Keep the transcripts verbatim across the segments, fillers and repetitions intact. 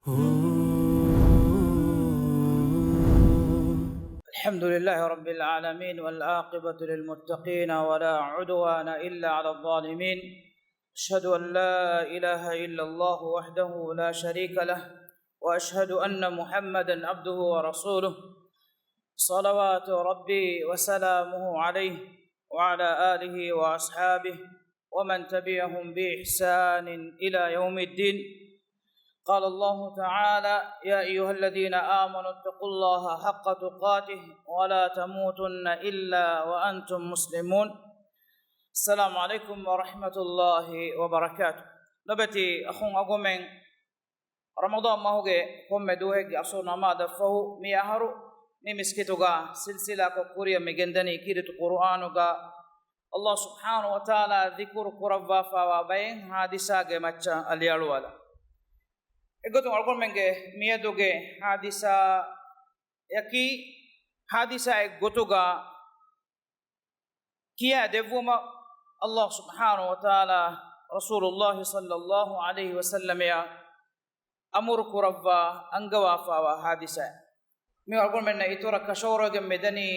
الحمد لله رب العالمين، والعاقبة للمتقين، ولا عدوان إلا على الظالمين. أشهد أن لا إله إلا الله وحده لا شريك له، وأشهد أن محمدا عبده ورسوله، صلوات ربي وسلامه عليه وعلى آله وأصحابه ومن تبعهم بإحسان إلى يوم الدين. قال الله تعالى: يا أيها الذين آمنوا اتقوا الله حق تقاته ولا تموتن إلا وأنتم مسلمون. السلام عليكم ورحمة الله وبركاته. ލޮބުވެތި އަޚުން އަގުމެން، ރަމަޟާން މަހުގެ ކޮންމެ ދުވަހެއްގެ އަސުރު ނަމާދަށްފަހު މި އަހަރު މި މިސްކިތުގަ ސިލްސިލާކޮށް ކުރިއަށް މި ގެންދަނީ ކީރިތި ޤުރުއާނުގަ ﷲ ސުބްޙާނަހޫ ވަތަޢާލާ ޛިކުރު ކުރައްވާފައިވާ ބައެއް ޙާދިސާގެ މައްޗަށް އަލިއަޅުވާލަން. އެގޮތުން އަޅުގަނޑުމެންގެ މިއަދުގެ ޙާދިސާއަކީ، ޙާދިސާއެއް ގޮތުގަ ކިޔާ ދެއްވުމަށް ﷲ ސުބްޙާނަހޫ ވަތަޢާލާ ރަސޫލުﷲ ޞައްލަﷲ ޢަލައިހި ވަސައްލަމައަށް އަމުރު ކުރައްވާ އަންގަވާފައިވާ ޙާދިސާއެއް. މި އަޅުގަނޑުމެންނަށް އިތުރަށް ކަށަވަރުވެގެން މިދަނީ،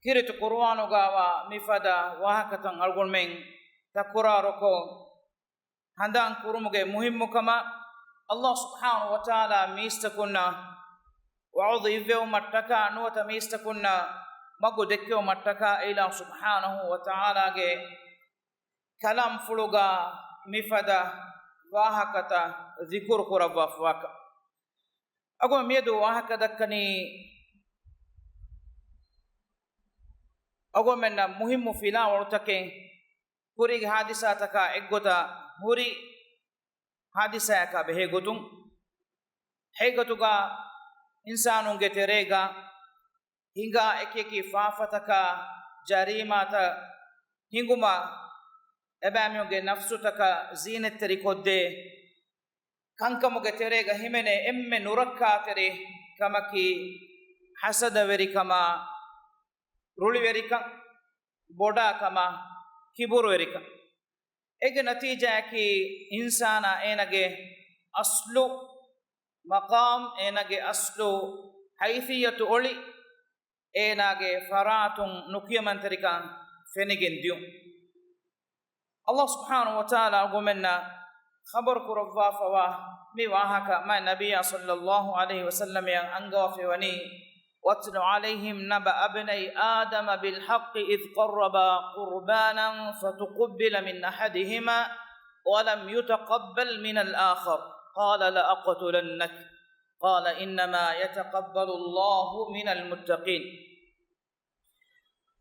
ކީރިތި ޤުރުއާނުގައިވާ މިފަދަ ވާހަކަތައް އަޅުގަނޑުމެން ތަކުރާރުކޮށް ހަނދާން ކުރުމުގެ މުހިއްމުކަމަށް. ﷲ ސުބްޙާނަހޫ ވަތަޢާލާ މީސްތަކުންނަށް ވަޢުޡު އިއްވެވުމަށްޓަކާ ނުވަތަ މީސްތަކުންނަށް މަގު ދެއްކެވުމަށްޓަކާ އެއިލާހު ސުބްޙާނަހޫ ވަތަޢާލާގެ ކަލާމްފުޅުގަ މިފަދަ ވާހަކަތައް ޛިކުރު ކުރައްވާފައިވާކަން. އަގުމެން މިއަދު ވާހަކަ ދައްކަނީ އަގުމެންނަށް މުހިއްމު ފިލާވަޅުތަކެއް، ކުރީގެ ޙާދިސާތަކާ އެއްގޮތަށް ހުރި ޙާދިސާއަކާ ބެހޭ ގޮތުން. ހަގީގަތުގަ އިންސާނުންގެ ތެރޭގަ ހިނގާ އެކިއެކި ފާފަތަކާ، ޖަރީމާތައް ހިނގުމަށް، އެބައިމީހުންގެ ނަފްސުތަކަށް ޒީނަތްތެރިކޮށްދޭ ކަންކަމުގެ ތެރޭގަ ހިމެނޭ އެންމެ ނުރައްކާތެރި ކަމަކީ ޙަސަދަވެރިކަމާ، ރުޅިވެރިކަން، ބޮޑާކަމާ، ކިބުރުވެރިކަން. އޭގެ ނަތީޖާއަކީ އިންސާނާ އޭނާގެ އަސްލު މަޤާމް، އޭނާގެ އަސްލު ހައިޘިއްޔަތު އޮޅި، އޭނާގެ ފަރާތުން ނުކިޔަމަންތެރިކަން ފެނިގެން ދިޔުން. ﷲ ސުބްޙާނަހޫ ވަތަޢާލާ އަޅުގަނޑުމެންނަށް ޚަބަރު ކުރައްވާފައިވާ މި ވާހަކަ މާތް ނަބިއްޔާ ޞައްލަﷲ ޢަލައިހި ވަސައްލަމައަށް އަންގަވާފައިވަނީ، واتل عليهم نبأ ابني آدم بالحق إذ قربا قربانا فتقبل من أحدهما ولم يتقبل من الآخر قال لأقتلنك قال إنما يتقبل الله من المتقين.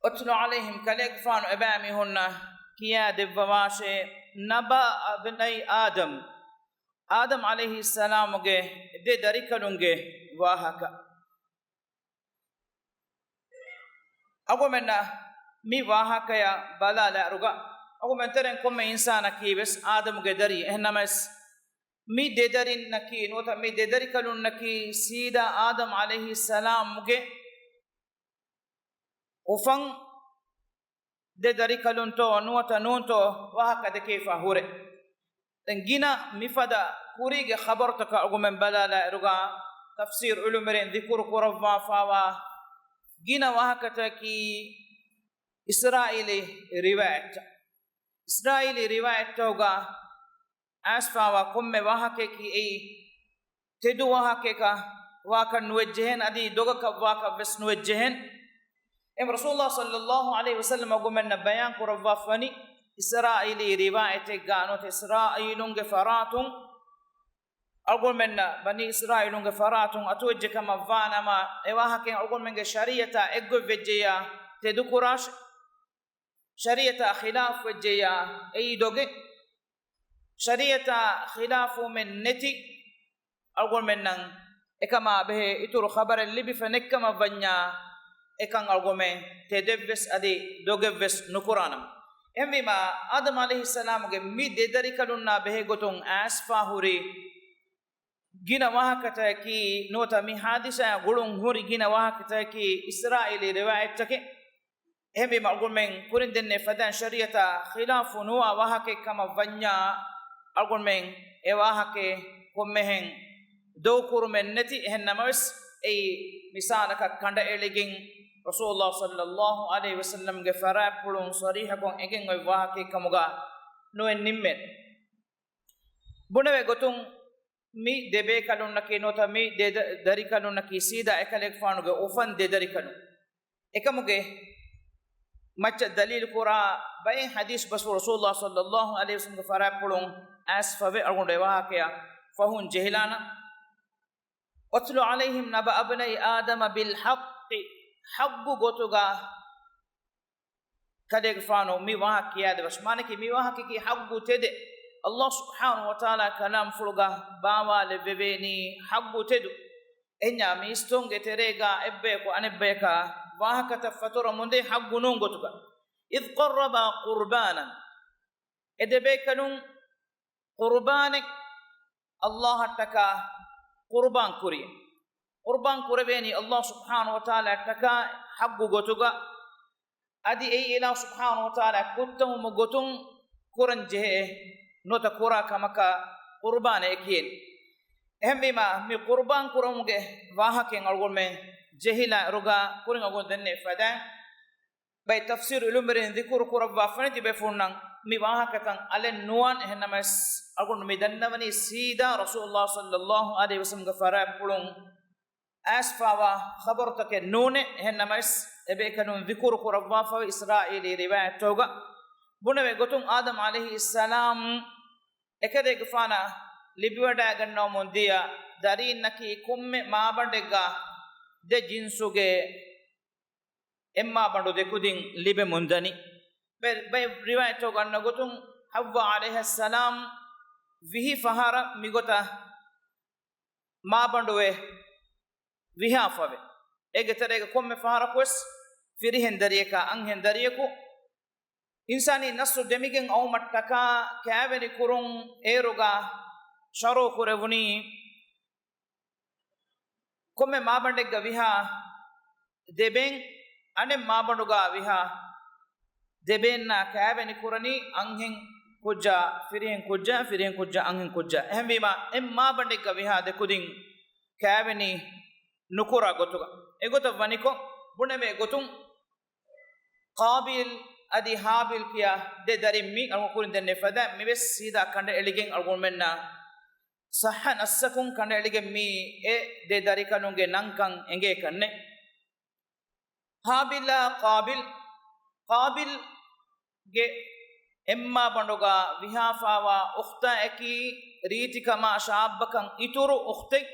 واتل عليهم، ކަލޭގެފާނު އެބައިމީހުންނަށް ކިޔާ ދެއްވަވާށޭ، نبأ ابني آدم، އާދަމް ޢަލައިހިއްސަލާމުގެ ދެ ދަރިކަލުންގެ ވާހަކަ. އަޅުގަނޑުމެންނަށް މި ވާހަކަޔަށް ބަލާލާއިރުގަ، އަޅުގަނޑުމެން ތެރެއިން ކޮންމެ އިންސާނަކީ ވެސް އާދަމުގެ ދަރި. އެހެންނަމަވެސް، މި ދެ ދަރިންނަކީ ނުވަތަ މި ދެ ދަރިކަލުންނަކީ ސީދާ އާދަމް ޢަލައިހިއްސަލާމުގެ އުފަން ދެ ދަރިކަލުންތޯ ނުވަތަ ނޫންތޯ ވާހަކަ ދެކެވިފަ ހުރޭ. ދެން ގިނަ މިފަދަ ކުރީގެ ޚަބަރުތަކަށް އަޅުގަނޑުމެން ބަލާލާއިރުގަ، ތަފްސީރު ޢިލްމުވެރިން ޛިކުރު ކުރައްވާފައިވާ ގިނަ ވާހަކަތަކަކީ އިސްރާއީލީ ރިވާޔަތްތައް. އިސްރާއީލީ ރިވާޔަތްތަކުގަ އައިސްފައިވާ ކޮންމެ ވާހަކަޔަކީ އެއީ ތެދު ވާހަކަޔަކަށް ވާކަށް ނުވެއްޖެހެން، އަދި ދޮގަކަށް ވާކަށް ވެސް ނުވެއްޖެހެން. އެހެން ރަސޫލުﷲ ޞައްލަﷲ ޢަލައިހި ވަސައްލަމަ އަޅުގަނޑުމެންނަށް ބަޔާން ކުރައްވާފަވަނީ، އިސްރާއީލީ ރިވާޔަތެއްގަ ނުވަތަ އިސްރާއީލުންގެ ފަރާތުން އަޅުގަނޑުމެންނަށް، ބަނީ އިސްރާއީލުންގެ ފަރާތުން އަތުވެއްޖެ ކަމަށް ވާނަމަ، އެ ވާހަކައިން އަޅުގަނޑުމެންގެ ޝަރީޢަތާ އެއްގޮތް ވެއްޖެއްޔާ ތެދުކުރާށޭ. ޝަރީޢަތާ ޚިލާފު ވެއްޖެއްޔާ އެއީ ދޮގެއް. ޝަރީޢަތާ ޚިލާފުވުމެއް ނެތި އަޅުގަނޑުމެންނަށް އެކަމާ ބެހޭ އިތުރު ޚަބަރެއް ލިބިފަ ނެތްކަމަށް ވަންޏާ، އެކަން އަޅުގަނޑުމެން ތެދެއްވެސް އަދި ދޮގެއްވެސް ނުކުރާނަމަ. އެހެންވީމާ، އާދަމް ޢަލައިހިއްސަލާމުގެ މި ދެ ދަރިކަލުންނާ ބެހޭ ގޮތުން އައިސްފާ ހުރި ގިނަ ވާހަކަތަކަކީ، ނުވަތަ މި ޙާދިސާ ގުޅުން ހުރި ގިނަ ވާހަކަތަކަކީ އިސްރާއީލީ ރިވާޔަތްތަކެއް. އެހެންވީމަ، އަޅުގަނޑުމެން ކުރިން ދެންނެވި ފަދައިން ޝަރީޢަތާ ޚިލާފު ނުވާ ވާހަކައެއް ކަމަށް ވަންޏާ، އަޅުގަނޑުމެން އެ ވާހަކައެއް ކޮންމެހެން ދޮގުކުރުމެއް ނެތި. އެހެން ނަމަވެސް، އެއީ މިސާލަކަށް ކަނޑައެޅިގެން ރަސޫލުﷲ ޞައްލައްލާހު ޢަލައިހި ވަސައްލަމްގެ ފަރާތްޕުޅުން ޞަރީޙަކޮށް އެނގެން އޮތް ވާހަކައެއް ކަމުގަ ނުއެއް ނިންމޭނެ. ބުނެވޭ ގޮތުން، މި ދެބޭކަލުންނަކީ ނުވަތަ މި ދެ ދަ-، ދަރިކަލުންނަކީ ސީދާ އެކަލޭގެފާނުގެ އުފަން ދެ ދަރިކަލުން. އެކަމުގެ މައްޗަށް ދަލީލު ކުރާ ބައެއް ޙަދީޘް ބަސްފުޅު ރަސޫލުﷲ ޞައްލައްލާހު ޢަލައިހި ވަސައްލަމްގެ ފަރާތްޕުޅުން އައިސްފަވޭ. އަޅުގަނޑު އެ ވާހަކަޔަށް ފަހުން ޖެހިލާނަން. وَاتْلُ عَلَيْهِمْ نَبَأَ ابْنَيْ آدَمَ بِالْحَقِّ، ޙައްޤު ގޮތުގަ ކަލޭގެފާނު މި ވާހަކަ ކިޔާދެވަސް. މާނައަކީ މި ވާހަކައަކީ ޙައްޤު ތެދެއް. ﷲ ސުބްޙާނަހު ވަތަޢާލާ ކަލާމްފުޅުގަ ބާވާލެއްވެވޭނީ ޙައްޤު ތެދު. އެހެންޏާ މީސްތުންގެ ތެރޭގަ އެއްބަޔަކު އަނެއްބަޔަކަށް ވާހަކަތައް ފަތުރަމުންދޭ ޙައްޤު ނޫން ގޮތުގަ. إِذْ قَرَّبَا قُرْبَانًا، އެ ދެބޭކަލުން ޤުރުބާނެއް ﷲއަށްޓަކާ ޤުރުބާން ކުރި. ޤުރުބާން ކުރެވޭނީ ﷲ ސުބްޙާނަހު ވަތަޢާލާއަށްޓަކާ ޙައްޤު ގޮތުގަ. އަދި އެއީ އިލާހު ސުބްޙާނަހު ވަތަޢާލާ ކުއްތަމުމުގެ ގޮތުން ކުރަން ޖެހޭ ނުވަތަ ކުރާ ކަމަކަށް ޤުރުބާނޭ ކިޔެނީ. އެހެންވީމާ، މި ޤުރުބާން ކުރުމުގެ ވާހަކައިން އަޅުގަނޑުމެން ޖެހިލާ އިރުގަ ކުރިން އަޅުގަނޑު ދެންނެވި ފަދައިން، ބައެއް ތަފްސީރު ޢިލްމުވެރިން ޛިކުރު ކުރައްވާފަ ނެތި ބޭފުޅުންނަށް މި ވާހަކަތައް އަލެއް ނުވާނެ. އެހެންނަމަވެސް، އަޅުގަނޑު މި ދަންނަވަނީ ސީދާ ރަސޫލުﷲ ޞައްލައްލާހު ޢަލައިހި ވަސައްލަމްގެ ފަރާތްޕުޅުން އައިސްފާވާ ޚަބަރުތަކެއް ނޫނޭ. އެހެންނަމަވެސް، އެބޭކަލުން ޛިކުރު ކުރައްވާފައި އިސްރާއީލީ ރިވާޔަތްތަކުގަ ބުނެވޭ ގޮތުން، އާދަމް ޢަލައިހިއްސަލާމް އެކަލޭގެފާނަށް ލިބިވަޑައިގަންނަވަމުން ދިޔަ ދަރީންނަކީ ކޮންމެ މާބަނޑެއްގަ ދެ ޖިންސުގެ އެއްމާބަނޑު ދެކުދިން ލިބެމުންދަނީ. ބެ-، ބެ-، ރިވާޔަތްތަކުގަ އަންނަ ގޮތުން، ޙައްވާ ޢަލައިހައްސަލާމް ވިހި ފަހަރަށް މިގޮތަށް މާބަނޑުވެ ވިހާފަވޭ. އޭގެ ތެރޭގަ ކޮންމެ ފަހަރަކުވެސް ފިރިހެން ދަރިޔަކާ އަންހެން ދަރިޔަކު، އިންސާނީ ނަސްލު ދެމިގެން އައުމަށްޓަކާ ކައިވެނި ކުރުން އޭރުގަ ޝަރުޢު ކުރެވުނީ، ކޮންމެ މާބަނޑެއްގަ ވިހާ ދެބޭން، އަނެއް މާބަނޑުގަ ވިހާ ދެބޭންނާ ކައިވެނި ކުރަނީ އަންހެން ކުއްޖާ، ފިރިހެން ކުއްޖާ، ފިރިހެން ކުއްޖާ، އަންހެން ކުއްޖާ. އެހެންވީމާ، އެއް މާބަނޑެއްގަ ވިހާ ދެކުދިން ކައިވެނި ނުކުރާ ގޮތުގަ. އެގޮތަށް ވަނިކޮށް، ބުނެވޭ ގޮތުން، ޤާބީލް އަދި ހާބީލް ކިޔާ ދެ ދަރިން މި އަޅުގަނޑު ކުރިން ދެންނެވި ފަދަ މިވެސް ސީދާ ކަނޑައެޅިގެން އަޅުގަނޑުމެންނަށް ޞައްޙަ ނައްޞަކުން ކަނޑައެޅިގެން މީ އެ ދެ ދަރިކަލުންގެ ނަންކަން އެނގޭކަށްނެ. ހާބިލާ ޤާބިލް، ޤާބިލްގެ އެއްމާބަނޑުގަ ވިހާފާވާ އުޚްތާއަކީ ރީތިކަމާ ޝާއްބަކަށް އިތުރު އުޚްތެއް،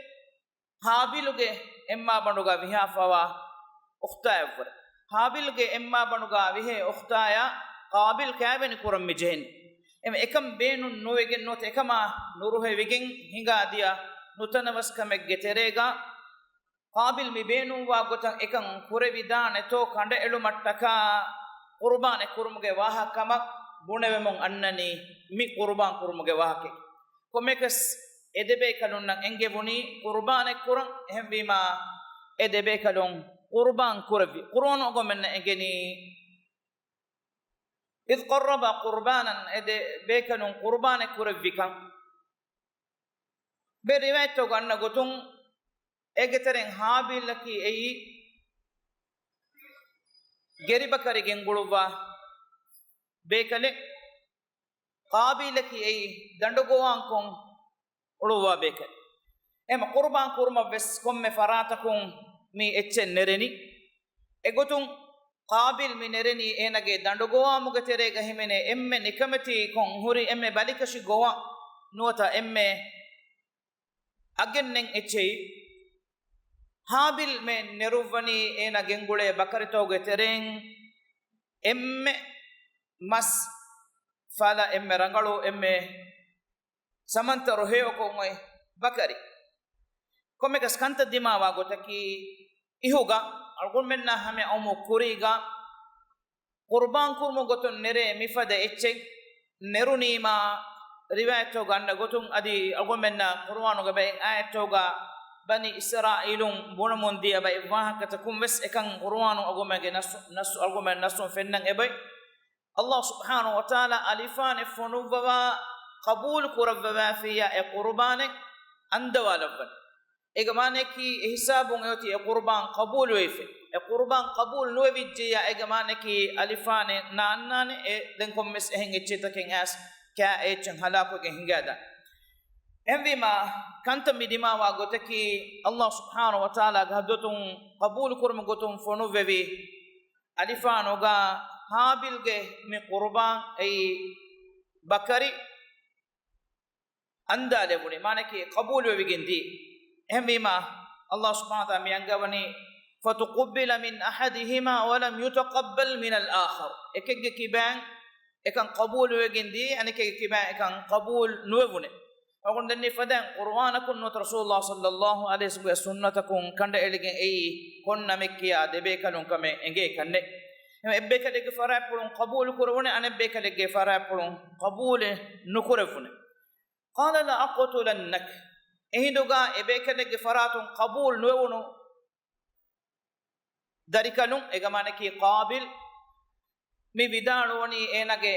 ހާބިލުގެ އެއްމާބަނޑުގަ ވިހާފާވާ އުޚްތާއަށްވުރެ. ހާބިލްގެ އެއްމާބަނޑުގަ ވިހޭ އުޚްތާޔާ ޤާބިލް ކައިވެނި ކުރަން މި ޖެހެނީ. އެމަ އެކަން ބޭނުން ނުވެގެން ނުވަތަ އެކަމާ ނުރުހެވިގެން ހިނގާދިޔަ ނުތަނަވަސްކަމެއްގެ ތެރޭގަ، ޤާބިލް މި ބޭނުންވާ ގޮތަށް އެކަން ކުރެވިދާނެތޯ ކަނޑައެޅުމަށްޓަކާ ޤުރުބާނެއް ކުރުމުގެ ވާހަކަ ކަމަށް ބުނެވެމުން އަންނަނީ މި ޤުރުބާން ކުރުމުގެ ވާހަކައެއް. ކޮންމެކަސް އެ ދެބޭކަލުންނަށް އެންގެވުނީ ޤުރުބާނެއް ކުރަން. އެހެންވީމާ، އެ ދެބޭކަލުން ޤުރުބާން ކުރެއްވި. ޤުރުއާނު އަޅުގަނޑުމެންނަށް އެނގެނީ، إِذْ قَرَّبَا قُرْبَانًا، އެ ދެ ބޭކަލުން ޤުރުބާނެއް ކުރެއްވިކަން. ބެ ރިވާޔަތްތަކުގަ އަންނަ ގޮތުން، އޭގެ ތެރެއިން ހާބީލަކީ އެއީ ގެރިބަކަރި ގެންގުޅުއްވާ ބޭކަލެއް، ޤާބީލަކީ އެއީ ދަނޑުގޮވާންކޮށް އުޅުއްވާ ބޭކަލެއް. އެމަ ޤުރުބާން ކުރުމަށް ވެސް ކޮންމެ ފަރާތަކުން މި އެއްޗެއް ނެރެނީ. އެގޮތުން، ޤާބިލް މި ނެރެނީ އޭނަގެ ދަނޑުގޮވާމުގެ ތެރޭގަ ހިމެނޭ އެންމެ ނިކަމެތިކޮށް ހުރި އެންމެ ބަލިކަށި ގޮވާ ނުވަތަ އެންމެ އަގެއް ނެތް އެއްޗެހި. ހާބިލް މި ނެރުއްވަނީ އޭނަ ގެންގުޅޭ ބަކަރިތަކުގެ ތެރެއިން އެންމެ މަސް ފަލަ، އެންމެ ރަނގަޅު، އެންމެ ސަމަންތަރު ހެޔޮކޮށް އޮތް ބަކަރި. ކޮންމެކަސް ކަންތައް ދިމާވާ ގޮތަކީ، އިހުގަ އަޅުގަނޑުމެންނާ ހަމަ އައުމު ކުރީގަ، ޤުރުބާން ކުރުމުގެ ގޮތުން ނެރޭ މިފަދަ އެއްޗެއް ނެރުނީމާ، ރިވާޔަތްތަކުގަ އަންނަ ގޮތުން އަދި އަޅުގަނޑުމެންނަށް ޤުރުއާނުގެ ބައެއް އާޔަތްތަކުގަ ބަނީ އިސްރާއީލުން ބުނަމުން ދިޔަ ބައެއް ވާހަކަތަކުން ވެސް އެކަން ޤުރުއާނު އަޅުގަނޑުމެންގެ ނައްޞު، ނައްޞު އަޅުގަނޑުމެން ނައްޞުން ފެންނަން އެބައޮތް. ﷲ ސުބްޙާނަހު ވަތަޢާލާ އަލިފާނެއް ފޮނުއްވަވާ ޤަބޫލު ކުރައްވަވާފިއްޔާ އެ ޤުރުބާނެއް، އަންދަވާލައްވަން. އޭގެ މާނައަކީ އެހިސާބުން އެއޮތީ އެ ޤުރުބާން ޤަބޫލުވެފި. އެ ޤުރުބާން ޤަބޫލު ނުވެވިއްޖެޔާ އޭގެ މާނައަކީ އަލިފާނެއް ނާންނާނެ، އެ ދެން ކޮންމެސް އެހެން އެއްޗެއްތަކެއް އައިސް ކާ އެއްޗެއް ހަލާކުވެގެން ހިނގާދާނެ. އެހެންވީމާ، ކަންތައް މި ދިމާވާ ގޮތަކީ، ﷲ ސުބްޙާނަހޫ ވަތަޢާލާގެ ޙަޟްރަތުން ޤަބޫލު ކުރުމުގެ ގޮތުން ފޮނުއްވެވި އަލިފާނުގަ ހާބިލްގެ މި ޤުރުބާން އެއީ ބަކަރި އަންދާލެވުނީ، މާނައަކީ ޤަބޫލުވެވިގެން ދިޔަ. އެހެންވީމާ، ﷲ ސުބްޙާނަހޫ ވަތަޢާލާ މި އަންގަވަނީ، فتقبل من أحدهما ولم يتقبل من الآخر. އެކެއްގެ ކިބައިން އެކަން ޤަބޫލުވެގެން ދިޔަ، އަނެކެއްގެ ކިބައިން އެކަން ޤަބޫލު ނުވެވުނެ. އަޅުގަނޑު ދެންނެވި ފަދައިން ޤުރުއާނަކުން ނުވަތަ ރަސޫލުﷲ ޞައްލައްލާހު ޢަލައިހި ވަސައްލަމްގެ ސުންނަތަކުން ކަނޑައެޅިގެން އެއީ ކޮން ނަމެއްކިޔާ ދެބޭކަލުން ކަމެއް އެނގޭ ކަންނެއް. އެއްބޭކަލެއްގެ ފަރާތްޕުޅުން ޤަބޫލު ކުރެވުނެ، އަނެއްބޭކަލެއްގެ ފަރާތްޕުޅުން ޤަބޫލެއް ނުކުރެވުނެ. قال لأقتلنك. އެހިނދުގަ އެބޭކަލެއްގެ ފަރާތުން ޤަބޫލު ނުވެވުނު ދަރިކަލުން، އޭގެ މާނައަކީ ޤާބިލް، މި ވިދާޅުވަނީ އޭނާގެ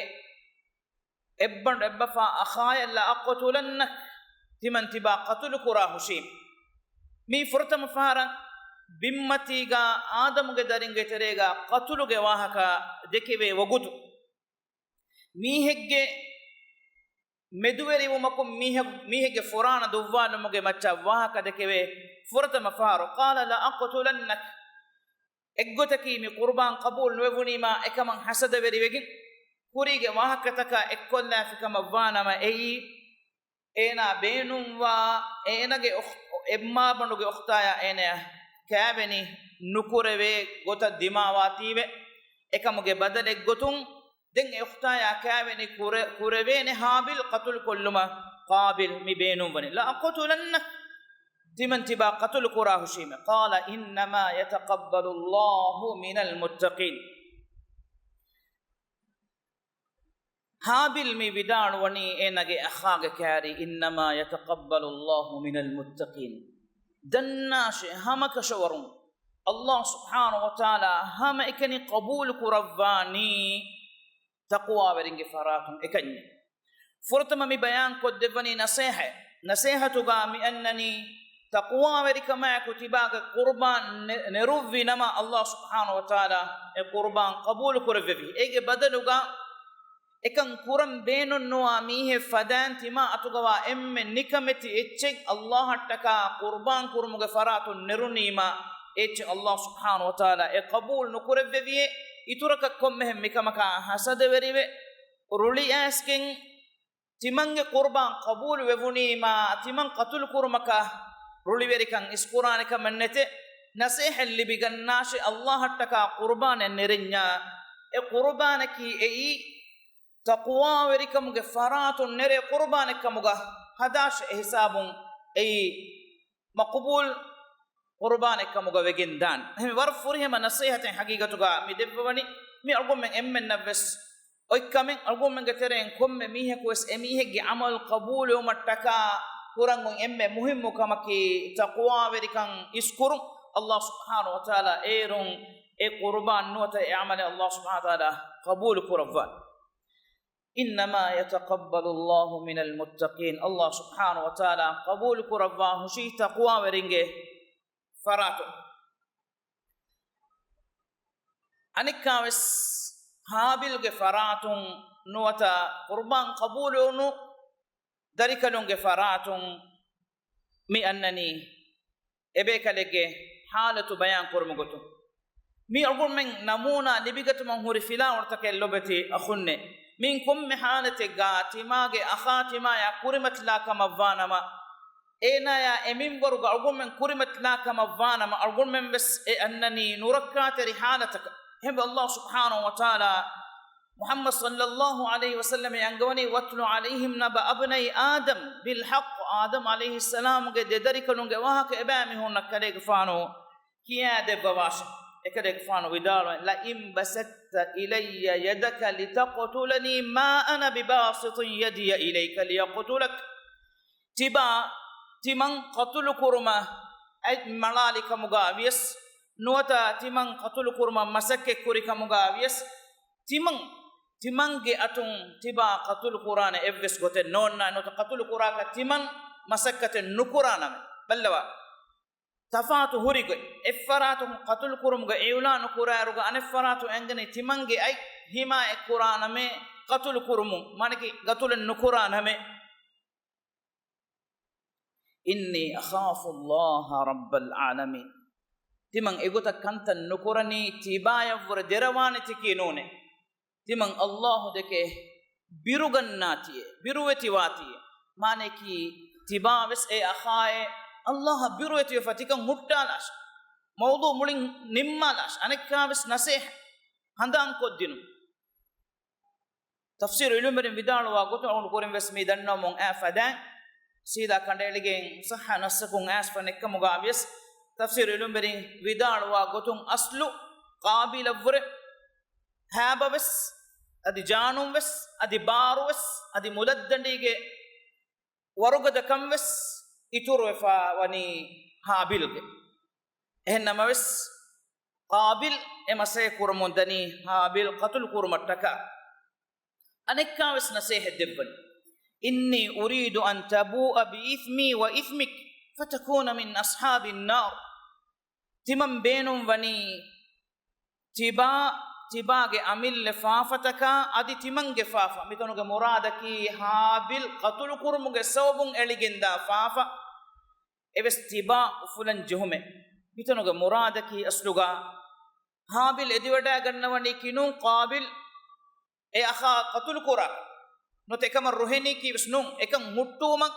އެއްބަނޑު އެއްބަފާ އަޚާޔަށް، لأقتلنك، ތިމަން ތިބާ ޤަތުލު ކުރާ ހުށީމަ. މީ ފުރަތަމަ ފަހަރަށް ބިންމަތީގަ އާދަމުގެ ދަރިންގެ ތެރޭގަ ޤަތުލުގެ ވާހަކަ ދެކެވޭ ވަގުތު، މީހެއްގެ މެދުވެރިވުމަކުން މީހެއް-، މީހެއްގެ ފުރާނަ ދުއްވާލުމުގެ މައްޗަށް ވާހަކަ ދެކެވޭ ފުރަތަމަ ފަހަރު، قال لأقتلنك. އެއްގޮތަކީ މި ޤުރުބާން ޤަބޫލު ނުވެވުނީމާ އެކަމަށް ހަސަދަވެރިވެގެން، ކުރީގެ ވާހަކަތަކާ އެއްކޮށްލާފި ކަމަށް ވާނަމަ، އެއީ އޭނާ ބޭނުންވާ އޭނާގެ އުޚް-، އެއްމާބަނޑުގެ އުޚްތާޔާ އޭނަޔަށް ކާވެނި ނުކުރެވޭ ގޮތަށް ދިމާވާތީވެ، އެކަމުގެ ބަދަލެއްގޮތުން ދެން އެ އުޚްތާޔާ ކާވެނި ކުރެ-، ކުރެވޭނެ ހާބިލް ޤަތުލު ކޮށްލުމަށް ޤާބިލް މި ބޭނުންވަނީ. لأقتلنك، ތިމަން ތިބާ ޤަތުލު ކުރާ ހުށީމެ. قال إنما يتقبل الله من المتقين. ހާބިލް މި ވިދާޅުވަނީ އޭނާގެ އަޚާގެ ކާރި، إنما يتقبل الله من المتقين. ދަންނާށޭ ހަމަކަށަވަރުން ﷲ ސުބްޙާނަހޫ ވަތަޢާލާ ހަމައެކަނި ޤަބޫލު ކުރައްވާނީ ތަޤްވާވެރިންގެ ފަރާތުން އެކަންޏެއް. ފުރަތަމަ މި ބަޔާން ކޮށްދެއްވަނީ ނަޞޭޙަތް. ނަޞޭޙަތުގަ މި އަންނަނީ ތަޤްވާވެރިކަމާއެކު ތިބާގެ ޤުރުބާން ނެ-، ނެރުއްވި ނަމަ، ﷲ ސުބްޙާނަހޫ ވަތަޢާލާ އެ ޤުރުބާން ޤަބޫލު ކުރެއްވެވި. އޭގެ ބަދަލުގަ އެކަން ކުރަން ބޭނުންނުވާ މީހެއް ފަދައިން ތިމާ އަތުގަވާ އެންމެ ނިކަމެތި އެއްޗެއް ﷲ އަށްޓަކާ ޤުރުބާން ކުރުމުގެ ފަރާތުން ނެރުނީމަ، އެ އެއްޗެއް ﷲ ސުބްޙާނަހޫ ވަތަޢާލާ އެ ޤަބޫލު ނުކުރެއްވެވިއޭ. އިތުރަކަށް ކޮންމެހެން މިކަމަކާ ހަސަދަވެރިވެ، ރުޅިއައިސްގެން ތިމަންގެ ޤުރުބާން ޤަބޫލު ވެވުނީމާ، ތިމަން ޤަތުލު ކުރުމަކަށް ރުޅިވެރިކަން އިސްކުރާނެ ކަމެއް ނެތޭ. ނަޞޭޙަތް ލިބިގަންނާށޭ، ﷲ އަށްޓަކާ ޤުރުބާނެއް ނެރެންޏާ، އެ ޤުރުބާނަކީ އެއީ ތަޤްވާވެރިކަމުގެ ފަރާތުން ނެރޭ ޤުރުބާނެއްކަމުގަ ހަދާށޭ، އެހިސާބުން އެއީ މަޤުބޫލު ޤުރުބާނެއްކަމުގަ ވެގެން ދާން. އެހެން ވަރަށް ފުރިހަމަ ނަޞޭޙަތެއް ޙަޤީޤަތުގަ މި ދެއްވަވަނީ. މި އަޅުގަނޑުމެން އެންމެންނަށްވެސް އޮތްކަމެއް. އަޅުގަނޑުމެންގެ ތެރެއިން ކޮންމެ މީހަކުވެސް އެ މީހެއްގެ ޢަމަލު ޤަބޫލުވުމަށްޓަކާ ކުރަން އޮތް އެންމެ މުހިއްމު ކަމަކީ ތަޤްވާވެރިކަން އިސްކުރުން. ﷲ ސުބްޙާނަހޫ ވަތަޢާލާ އޭރުން އެ ޤުރުބާން ނުވަތަ އެ ޢަމަލެއް ﷲ ސުބްޙާނަހޫ ވަތަޢާލާ ޤަބޫލު ކުރައްވާނެ. إنما يتقبل الله من المتقين. ﷲ ސުބްޙާނަހޫ ވަތަޢާލާ ޤަބޫލު ކުރައްވާ ހުށީ ތަޤްވާވެރިންގެ ފަރާތުން. އަނެއްކާވެސް ހާބިލްގެ ފަރާތުން ނުވަތަ ޤުރުބާން ޤަބޫލުވުނު ދަރިކަލުންގެ ފަރާތުން މި އަންނަނީ އެބޭކަލެއްގެ ޙާލަތު ބަޔާން ކުރުމުގެ ގޮތުން. މި އަޅުގަނޑުމެން ނަމޫނާ ލިބިގަތުމަށް ހުރި ފިލާވަޅުތަކެއް ލޮބުވެތި އަޚުންނޭ. މިއިން ކޮންމެ ޙާލަތެއްގަ ތިމާގެ އަޚާ ތިމާޔާ ކުރިމަތިލާ ކަމަށްވާނަމަ، އޭނާޔާ އެ މިންވަރުގަ އަޅުގަނޑުމެން ކުރިމަތިލާ ކަމަށްވާނަމަ، އަޅުގަނޑުމެން ވެސް އެ އަންނަނީ ނުރައްކާތެރި ޙާލަތަކަށް. އެހެންވެ، ﷲ ސުބްޙާނަހޫ ވަތަޢާލާ މުޙައްމަދު ޞައްލައްލާހު ޢަލައިހި ވަސައްލަމަ އަންގަވަނީ، واتل عليهم نبأ ابني آدم بالحق. އާދަމް ޢަލައިހިއްސަލާމުގެ ދެ ދަރިކަލުންގެ ވާހަކަ އެބައިމީހުންނަށް ކަލޭގެފާނު ކިޔާދެއްވަވާށެ. އެކަލޭގެފާނު ވިދާޅުވަނީ، لئن بسطت إلي يدك لتقتلني ما أنا بباسط يدي إليك لأقتلك. ތިބާ ތިމަން ޤަތުލު ކުރުމަށް އަތް މަޅާލިކަމުގަ ވިޔަސް، ނުވަތަ ތިމަން ޤަތުލު ކުރުމަށް މަސައްކަތް ކުރިކަމުގަ ވިޔަސް، ތިމަން، ތިމަންގެ އަތުން ތިބާ ޤަތުލު ކުރާނެ އެއްވެސް ގޮތެއް ނޯންނާނެ. ނުވަތަ ޤަތުލު ކުރާކަށް ތިމަން މަސައްކަތެއް ނުކުރާނަމޭ. ބައްލަވާ. ތަފާތު ހުރިގޮތް. އެއްފަރާތު ޤަތުލު ކުރުމުގެ އިޢުލާނު ކުރާއިރުގަ އަނެއްފަރާތު އެނގެނީ ތިމަންގެ އަތް ހިމާޔަތް ކުރާނަމޭ، ޤަތުލު ކުރުމުން، މާނައަކީ ޤަތުލެއް ނުކުރާނަމޭ. إني أخاف الله رب العالمين. ތިމަން އެގޮތަށް ކަންތައް ނުކުރަނީ ތިބާޔަށްވުރެ ދެރަވާނެތިކީ ނޫނޭ. ތިމަން ﷲ ދެކެ ބިރުގަންނާތީއޭ، ބިރުވެތިވާތީއޭ. މާނައަކީ ތިބާވެސް އެ އަޚާއޭ ﷲ އަށް ބިރުވެތިވެފަ ތިކަން ހުއްޓާލާށޭ. މައުޟޫޢު މުޅިން ނިންމާލާށޭ. އަނެއްކާވެސް ނަސޭހަތް ހަނދާންކޮށްދިނުން. ތަފްސީރު ޢިލްމުވެރިން ވިދާޅުވާ ގޮތުން އަޅުގަނޑު ކުރިން ވެސް މި ދަންނަވަމުން އައި ފަދައިން، ސީދާ ކަނޑައެޅިގެން ޞައްޙަ ނައްޞަކުން އައިސްފަ ނެއްކަމުގަ ވިޔަސް، ތަފްސީރު ޢިލްމުވެރިން ވިދާޅުވާ ގޮތުން އަސްލު ޤާބީލަށްވުރެ ހާބަވެސް، އަދި ޖާނުންވެސް، އަދި ބާރުވެސް، އަދި މުލައްދަނޑީގެ ވަރުގަދަކަން ވެސް އިތުރުވެފަ ވަނީ ހާބިލްގެ. އެހެން ނަމަވެސް، ޤާބިލް އެ މަސައްކަތް ކުރަމުން ދަނީ ހާބިލް ޤަތުލު ކުރުމަށްޓަކާ. އަނެއްކާވެސް ނަސޭހަތް ދެއްވަނީ، إني أريد أن تبوء بإثمي وإثمك فتكون من أصحاب النار. ތިމަން ބޭނުން ވަނީ ތިބާ، ތިބާގެ އަމިއްލަ ފާފަތަކާ އަދި ތިމަންގެ ފާފަ. މިތަނުގެ މުރާދަކީ ހާބިލް ޤަތުލު ކުރުމުގެ ސަބަބުން އެޅިގެންދާ ފާފަ އެވެސް ތިބާ އުފުލަން ޖެހުމެއް. މިތަނުގެ މުރާދަކީ އަސްލުގަ ހާބިލް އެދިވަޑައިގަންނަވަނީކީ ނޫން ޤާބިލް އެ އަޚާ ޤަތުލު ކުރާ. ނުވަތަ އެކަމަށް ރުހެނީކީވެސް ނޫން. އެކަން ހުއްޓުވުމަށް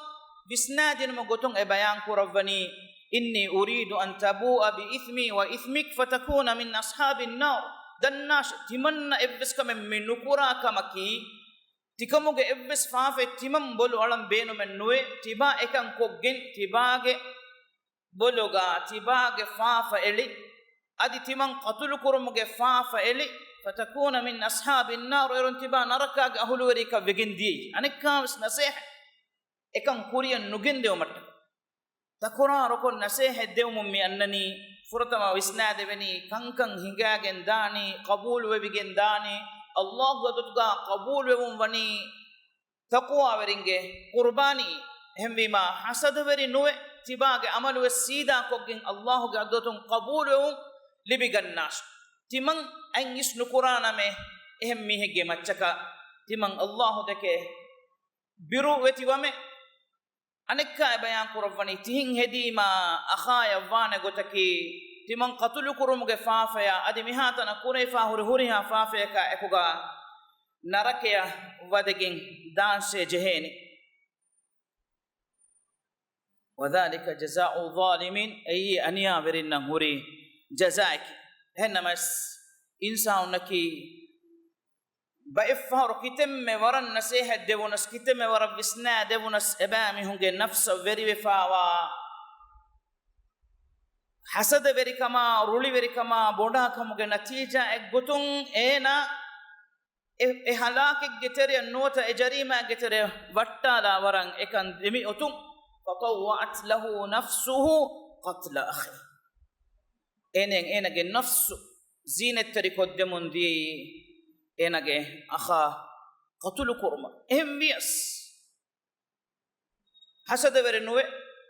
ވިސްނާދިނުމުގެ ގޮތުން އެ ބަޔާން ކުރައްވަނީ، إني أريد أن تبوء بإثمي وإثمك فتكون من أصحاب النار. ދަންނާށޭ، ތިމަންނަ އެއްވެސް ކަމެއް މި ނުކުރާ ކަމަކީ، ތިކަމުގެ އެއްވެސް ފާފައެއް ތިމަން ބޮލު އަޅަން ބޭނުމެއް ނުވޭ، ތިބާ އެކަން ކޮށްގެން ތިބާގެ ބޮލުގަ ތިބާގެ ފާފަ އެޅި، އަދި ތިމަން ޤަތުލު ކުރުމުގެ ފާފަ އެޅި، فتكون من أصحاب النار، އޭރުން ތިބާ ނަރަކާގެ އަހުލުވެރިއަކަށް ވެގެން ދިޔައީ. އަނެއްކާވެސް ނަސޭހަތް އެކަން ކުރިއަށް ނުގެންދެވުމަށްޓަކާ. ތަކުރާރުކޮށް ނަސޭހަތް ދެވުމުން މި އަންނަނީ، ފުރަތަމަ ވިސްނާދެވެނީ، ކަންކަން ހިނގާގެން ދާނީ، ޤަބޫލުވެވިގެން ދާނީ، ﷲ ގެ އަތުގަ ޤަބޫލުވެވުން ވަނީ، ތަޤްވާވެރިންގެ ޤުރުބާނީ. އެހެންވީމާ، ޙަސަދަވެރި ނުވެ، ތިބާގެ ޢަމަލުވެސް ސީދާކޮށްގެން ﷲ ގެ އަތުގަ ޤަބޫލުވެވުން ލިބިގަންނާށޭ. ތިމަން އަތް އިސް ނުކުރާނަމޭ، އެހެން މީހެއްގެ މައްޗަކަށް ތިމަން ﷲ ދެކެ ބިރުވެތިވަމޭ. އަނެއްކާ އެ ބަޔާން ކުރައްވަނީ، ތިހެން ހެދީމާ އަޚާޔަށް ވާނެ ގޮތަކީ، ތިމަން ޤަތުލު ކުރުމުގެ ފާފަޔާ އަދި މިހާތަނަށް ކުރެވިފާ ހުރި ހުރިހާ ފާފަޔަކާ އެކުގަ ނަރަކަޔަށް ވަދެގެން ދާންށޭ ޖެހޭނެ. وذلك جزاء الظالمين، އެއީ އަނިޔާވެރިންނަށް ހުރި ޖަޒާއަކީ. އެހެންނަމަވެސް، އިންސާނުންނަކީ ބައެއްފަހަރު ކިތަންމެ ވަރަށް ނަސޭހަތް ދެވުނަސް، ކިތަންމެ ވަރަށް ވިސްނާ ދެވުނަސް، އެބައިމީހުންގެ ނަފްސަށް ވެރިވެފާވާ ޙަސަދަވެރިކަމާ، ރުޅިވެރިކަމާ، ބޮޑާކަމުގެ ނަތީޖާއެއްގޮތުން އޭނާ އެ، އެ ހަލާކެއްގެ ތެރެއަށް ނުވަތަ އެ ޖަރީމާގެ ތެރެއަށް ވައްޓާލާ ވަރަށް އެކަން ދެމި އޮތުން، فطوعت له نفسه قتل أخيه. އޭނައަށް އޭނަގެ ނަފްސު ޒީނަތްތެރިކޮށްދެމުން ދިޔައީ އޭނަގެ އަޚާ ޤަތުލު ކުރުމަށް. އެހެން ވިޔަސް، ޙަސަދަވެރި ނުވެ،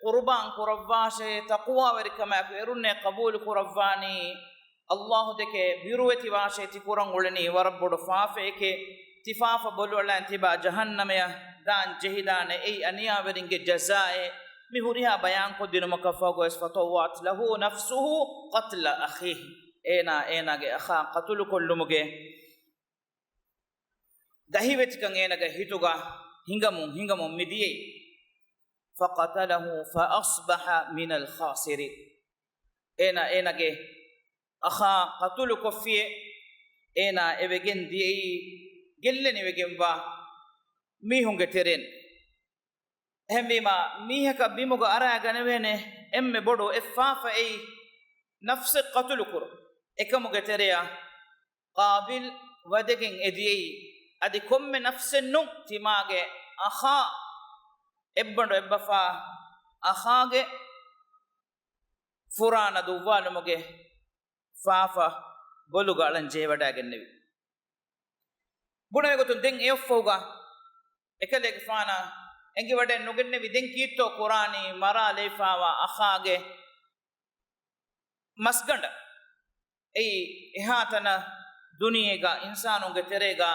ޤުރުބާން ކުރައްވާށޭ، ތަޤްވާވެރިކަމާއެކު އެރުންނޭ ޤަބޫލު ކުރައްވާނީ، ﷲ ދެކެ ބިރުވެތިވާށޭ، ތި ކުރަން އުޅެނީ ވަރަށް ބޮޑު ފާފައެކޭ، ތި ފާފަ ބޮލުއަޅާން ތިބާ ޖަހަންނަމަޔަށް ދާން ޖެހިދާނެ، އެއީ އަނިޔާވެރިންގެ ޖަޒާއޭ. މި ހުރިހާ ބަޔާންކޮށްދިނުމަކަށް ފަހުގަވެސް، فطوعت له نفسه قتل أخيه، އޭނާ އޭނާގެ އަޚާ ޤަތުލުކޮށްލުމުގެ ދަހިވެތިކަން އޭނަގެ ހިތުގަ ހިނގަމުން ހިނގަމުން މިދިޔައީ. فقتله فأصبح من الخاسرين. އޭނާ އޭނާގެ އަޚާ ޤަތުލުކޮށްފިޔޭ، އޭނާ އެވެގެން ދިޔައީ ގެއްލެނިވެގެންވާ މީހުންގެ ތެރެއިން. އެހެންވީމާ، މީހަކަށް ބިމުގަ އަރާގަނެވޭނެ އެންމެ ބޮޑު އެއް ފާފައެއް ނަފްސެއް ޤަތުލުކުރުން. އެކަމުގެ ތެރެއަށް ޤާބިލް ވަދެގެން އެދިޔައީ، އަދި ކޮންމެ ނަފްސެއް ނޫން، ތިމާގެ އަޚާ، އެއްބަނޑު އެއްބަފާ އަޚާގެ ފުރާނަ ދުއްވާލުމުގެ ފާފަ ބޮލުގަ އަޅަން ޖެހިވަޑައިގެންނެވި. ބުނެވި ގޮތުން ދެން އެއަށްފަހުގަ އެކަލޭގެފާނަށް އެނގިވަޑައެއް ނުގެންނެވި. ދެން ކީއްތޯ ކުރާނީ މަރާލައިފާވާ އަޚާގެ މަސްގަނޑަށް؟ އެއީ އެހާތަނަށް ދުނިޔޭގަ އިންސާނުންގެ ތެރޭގަ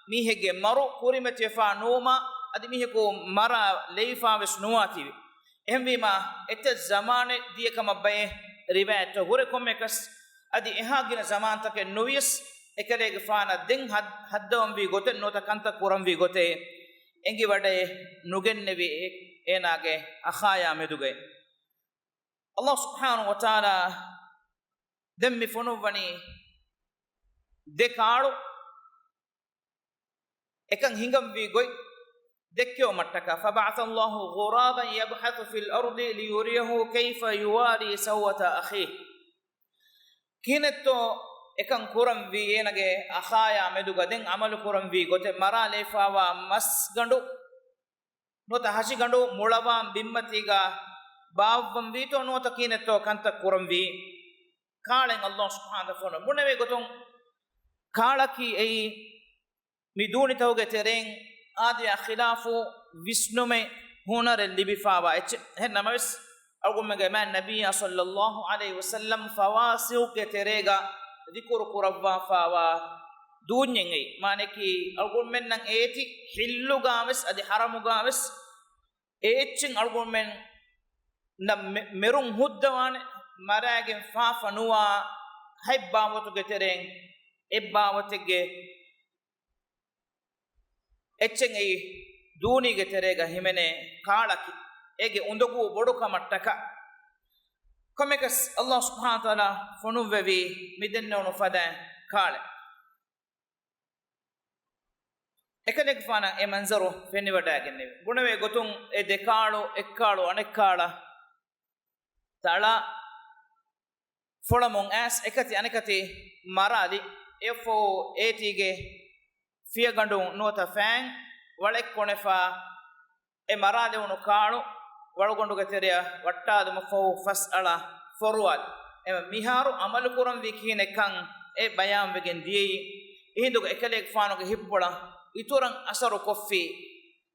މީހެއްގެ މަރު ކުރިމަތިވެފާ ނުވުމާ، އަދި މީހަކު މަރާ ލެއިފާވެސް ނުވާތީވެ. އެހެންވީމާ، އެތައް ޒަމާނެއް ދިޔަކަމަށް ބައެއް ރިވާޔަތްތައް ހުރެ. ކޮންމެއަކަސް، އަދި އެހާ ގިނަ ޒަމާންތަކެއް ނުވިޔަސް، އެކަލޭގެފާނަށް ދެން ހައް-، ހައްދަވަންވީ ގޮތެއް ނުވަތަ ކަންތައް ކުރަންވީ ގޮތެއް އެނގިވަޑައެއް ނުގެންނެވި އޭ-، އޭނާގެ އަޚާޔާ މެދުގައި. ﷲ ސުބްޙާނަހޫ ވަތަޢާލާ ދެން މި ފޮނުއްވަނީ ދެ ކާޅު އެކަން ހިނގަންވީ ގޮތް ދެއްކެވުމަށްޓަކާ. فبعث الله غرابا يبحث في الأرض ليريه كيف يواري سوءة أخيه. ކިހިނެއްތޯ އެކަން ކުރަންވީ؟ އޭނަގެ އަޚާޔާ މެދުގަ ދެން ޢަމަލު ކުރަންވީ ގޮތެއް، މަރާލައިފާވާ މަސްގަނޑު ނުވަތަ ހަށިގަނޑު މުޅަވާން ބިންމަތީގަ ބާއްވަންވީތޯ ނުވަތަ ކިހިނެއްތޯ ކަންތައް ކުރަންވީ؟ ކާޅެއް ﷲ ސުބްޙާނަހޫ ވަތަޢާލާ ފޮނު ބުނެވޭ ގޮތުން، ކާޅަކީ އެއީ މި ދޫނިތަކުގެ ތެރެއިން އާދަޔާ ޚިލާފު ވިސްނުމެއް، ހުނަރެއް ލިބިފާވާ އެއްޗެއް. އެހެން ނަމަވެސް، އަޅުގަނޑުމެންގެ މާތް ނަބިއްޔާ ޞައްލައްލާހު ޢަލައިހި ވަސައްލަމް ފަވާސިޤުގެ ތެރޭގަ ޛިކުރު ކުރައްވާފާވާ ދޫންޏެއް އެއީ. މާނައަކީ، އަޅުގަނޑުމެންނަށް އޭތި ޙިއްލުގަވެސް އަދި ޙަރަމުގަވެސް އެ އެއްޗެއް އަޅުގަނޑުމެންނަށް މެ-، މެރުން ހުއްދަވާނެ، މަރާގެން ފާފަ ނުވާ ހަތް ބާވަތުގެ ތެރެއިން އެއް ބާވަތެއްގެ އެއްޗެއް އެއީ ދޫނީގެ ތެރޭގަ ހިމެނޭ ކާޅަކީ، އޭގެ އުނދަގޫ ބޮޑުކަމަށްޓަކާ. ކޮންމެއަކަސް، ﷲ ސުބްޙާނަހޫ ވަތަޢާލާ ފޮނުއްވެވީ މި ދެންނެވުނު ފަދައިން ކާޅެއް. އެކަލޭގެފާނަށް އެ މަންޒަރު ފެނިވަޑައިގެންނެވި. ބުނެވޭ ގޮތުން، އެ ދެ ކާޅު، އެއްކާޅު އަނެއްކާޅަށް ތަޅާ ފޮޅަމުން އައިސް، އެކަތި އަނެކަތި މަރާލި. އެއަށްފަހު އޭތީގެ ފިޔަގަނޑުން ނުވަތަ ފައިން ވަޅެއް ކޮނެފާ، އެ މަރާލެވުނު ކާޅު ވަޅުގަނޑުގެ ތެރެއަށް ވައްޓާލުމަށްފަހު ފަސްއަޅާ ފޮރުވާލި. އެމަ މިހާރު ޢަމަލު ކުރަންވީ ކިހިނެއްކަން އެ ބަޔާންވެގެން ދިޔައީ. އެހިނދުގަ އެކަލޭގެފާނުގެ ހިތްޕުޅަށް އިތުރަށް އަސަރު ކޮށްފި،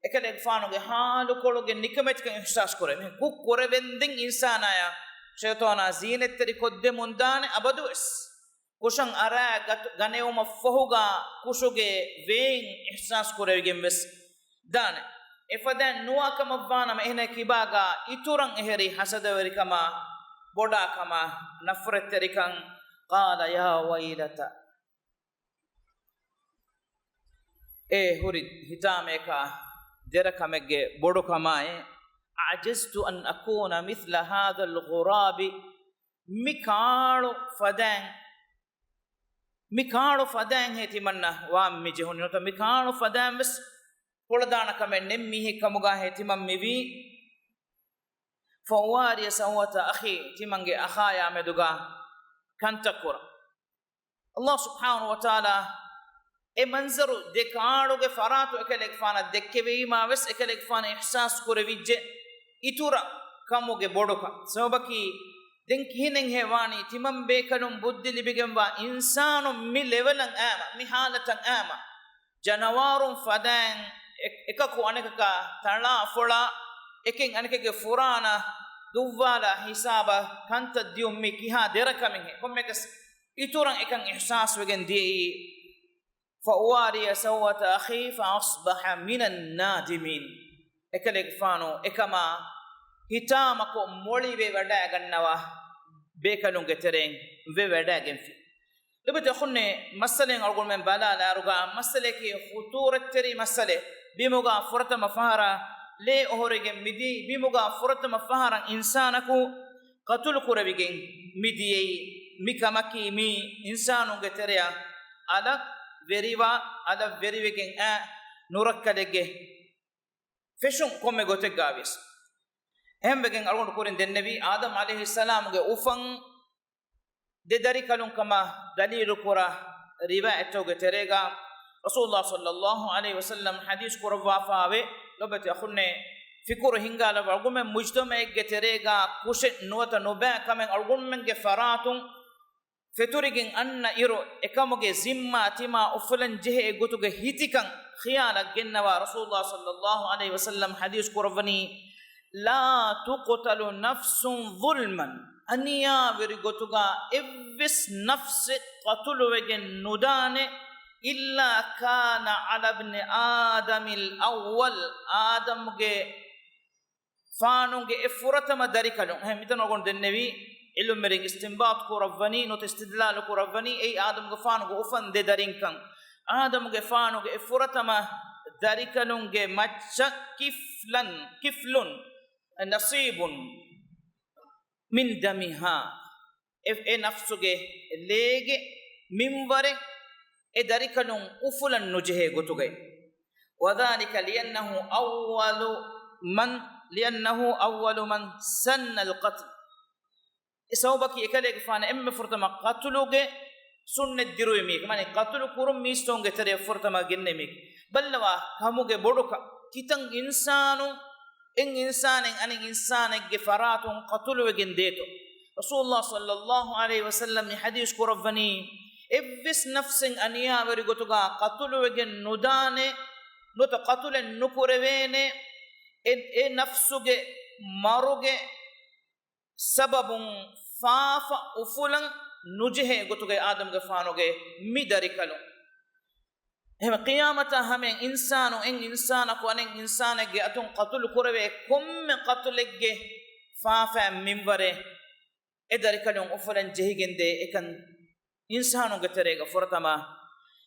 އެކަލޭގެފާނުގެ ހާލުކޮޅުގެ ނިކަމެތިކަން އިޙްސާސް ކުރޭ. މި ކުށް ކުރެވެންދެން އިންސާނާޔަށް ޝައިޠާނާ ޒީނަތްތެރި ކޮށްދެމުން ދާނެ އަބަދުވެސް. ކުށަށް އަރާ ގަތު-، ގަނެވުމަށްފަހުގަ ކުށުގެ ވޭން އިޙްސާސް ކުރެވިގެން ވެސް ދާނެ. އެފަދައިން ނުވާކަމަށްވާނަމަ، އޭނަ ކިބާގަ އިތުރަށް އެހެރީ ހަސަދަވެރިކަމާ، ބޮޑާކަމާ، ނަފްރަތްތެރިކަން. قال يا ويلتى. އޭ ހުރި ހިތާމައަކާ، ދެރަކަމެއްގެ ބޮޑުކަމާއޭ. أعجزت أن أكون مثل هذا الغراب. މި ކާޅު ފަދައިން، މި ކާޅު ފަދައިންހޭ ތިމަންނަ ވާން މި ޖެހުނީ. ނުވަތަ މި ކާޅު ފަދައިން ވެސް ކުޅަދާނަ ކަމެއް ނެތް މީހެއް ކަމުގައިހޭ ތިމަން މިވީ. فأواري سوءة أخي، ތިމަންގެ އަޚާޔާ މެދުގަ ކަންތައް ކުރަން. ﷲ ސުބްޙާނަހޫ ވަތަޢާލާ އެ މަންޒަރު ދެ ކާޅުގެ ފަރާތު އެކަލޭގެފާނަށް ދެއްކެވީމާ ވެސް، އެކަލޭގެފާނަށް އިޙްސާސް ކުރެވިއްޖެ އިތުރަށް ކަމުގެ ބޮޑުކަން. ސަބަބަކީ، ދެން ކިހިނެއްހޭ ވާނީ؟ ތިމަން ބޭކަލުން ބުއްދި ލިބިގެންވާ އިންސާނުން މި ލެވެލަށް އައިމަ، މި ހާލަތަށް އައިމަ، ޖަނަވާރުން ފަދައިން އެ-، އެކަކު އަނެކަކާ ތަޅާ ފޮޅާ، އެކެއް އަނެކެއްގެ ފުރާނަ ދުއްވާލާ ހިސާބަށް ކަންތައް ދިޔުން މީ ކިހާ ދެރަކަމެއްހޭ؟ ކޮންމެއަކަސް އިތުރަށް އެކަން އިޙްސާސްވެގެން ދިޔައީ. فأواري سوءة أخي فأصبح من النادمين. އެކަލޭގެފާނު އެކަމާ ހިތާމަކޮށް މޮޅިވެވަޑައިގަންނަވާ ބޭކަލުންގެ ތެރެއިން ވެވަޑައިގެންފި. ލޮބުވެތި އަޚުންނޭ، މައްސަލައިން އަޅުގަނޑުމެން ބަލާލާއިރުގަ، މައްސަލައަކީ ޚުޠޫރަތްތެރި މައްސަލައެއް. ބިމުގަ ފުރަތަމަ ފަހަރަށް ލޭ އޮހޮރިގެން މިދިޔައީ، ބިމުގަ ފުރަތަމަ ފަހަރަށް އިންސާނަކު ޤަތުލު ކުރެވިގެން މިދިޔައީ. މި ކަމަކީ މީ އިންސާނުންގެ ތެރެއަށް އަލަށް ވެރިވާ، އަލަށް ވެރިވެގެން އައި ނުރައްކަލެއްގެ ފެށުން ކޮންމެ ގޮތެއްގަވިޔަސް. އެހެންވެގެން އަޅުގަނޑު ކުރިން ދެންނެވީ، އާދަމް ޢަލައިހިއްސަލާމުގެ އުފަން ދެ ދަރިކަލުން ކަމަށް ދަލީލު ކުރާ ރިވާޔަތްތަކުގެ ތެރޭގަ ރަސޫލުﷲ ޞައްލައްލާހު ޢަލައިހި ވަސައްލަމް ޙަދީޘް ކުރައްވާފާވޭ. ލޮބުވެތި އަޚުންނޭ، ފިކުރު ހިންގާލައްވާ، އަޅުގަނޑުމެން މުޖްތަމަޢެއްގެ ތެރޭގަ ކުށެއް ނުވަތަ ނުބައި ކަމެއް އަޅުގަނޑުމެންގެ ފަރާތުން ފެތުރިގެން އަންނަ އިރު، އެކަމުގެ ޒިންމާ ތިމާ އުފުލަން ޖެހޭ ގޮތުގެ ހިތިކަން ޚިޔާލަށް ގެންނަވާ ރަސޫލުﷲ ޞައްލަﷲ ޢަލައިހި ވަސައްލަމް ޙަދީޘް ކުރައްވަނީ، "لا تقتل نفس ظلما." އަނިޔާވެރި ގޮތުގަ އެއްވެސް ނަފްސެއް ޤަތުލުވެގެން ނުދާނެ، "إلا كان على ابن آدم الأول." އާދަމްގެ ފާނުގެ އެ ފުރަތަމަ ދަރިކަލުން. އެހެން މިތަނުގަ ދެންނެވީ، ޢިލްމުވެރިން އިސްތިންބާޠު ކުރައްވަނީ، ނުވަތަ އިސްތިދްލާލު ކުރައްވަނީ، އެއީ އާދަމްގެފާނުގެ އުފަން ދެ ދަރިންކަން. އާދަމްގެފާނުގެ އެ ފުރަތަމަ ދަރިކަލުންގެ މައްޗަށް ކިފްލަން، كفل، نصيب من دمها. އެ، އެ ނަފްސުގެ ލޭގެ މިންވަރެއް އެ ދަރިކަލުން އުފުލަން ނުޖެހޭ ގޮތުގައި. وذلك لأنه أول من، لأنه أول من سن القتل. އެ ސަބަބަކީ އެކަލޭގެފާނަށް އެންމެ ފުރަތަމަ ޤަތުލުގެ ސުންނަތް ދިރުވި މީހެކޭ. މާނަ ޤަތުލު ކުރުން މީސްތަކުންގެ ތެރެއަށް ފުރަތަމަ ގެންނެވި މީހެކޭ. ބައްލަވާ ކަމުގެ ބޮޑުކަން. ކިތަން އިންސާނުން، އެއް އިންސާނެއް އަނެއް އިންސާނެއްގެ ފަރާތުން ޤަތުލުވެގެން ދޭތޯ. ރަސޫލުﷲ ޞައްލަﷲ ޢަލައިހި ވަސައްލަމް މި ޙަދީޘް ކުރައްވަނީ، އެއްވެސް ނަފްސެއް އަނިޔާވެރި ގޮތުގަ ޤަތުލުވެގެން ނުދާނެ، ނުވަތަ ޤަތުލެއް ނުކުރެވޭނެ، އެ، އެ ނަފްސުގެ މަރުގެ ސަބަބުން ފާފަ އުފުލަން ނުޖެހޭ ގޮތުގައި އާދަމްގެފާނުގެ މި ދަރިކަލުން. އެހެން ޤިޔާމަތާ ހަމައަށް އިންސާނު އެއް އިންސާނަކު އަނެއް އިންސާނެއްގެ އަތުން ޤަތުލު ކުރެވޭ ކޮންމެ ޤަތުލެއްގެ ފާފައިން މިންވަރެއް އެ ދަރިކަލުން އުފުލަން ޖެހިގެންދޭ. އެކަން އިންސާނުންގެ ތެރޭގަ ފުރަތަމަ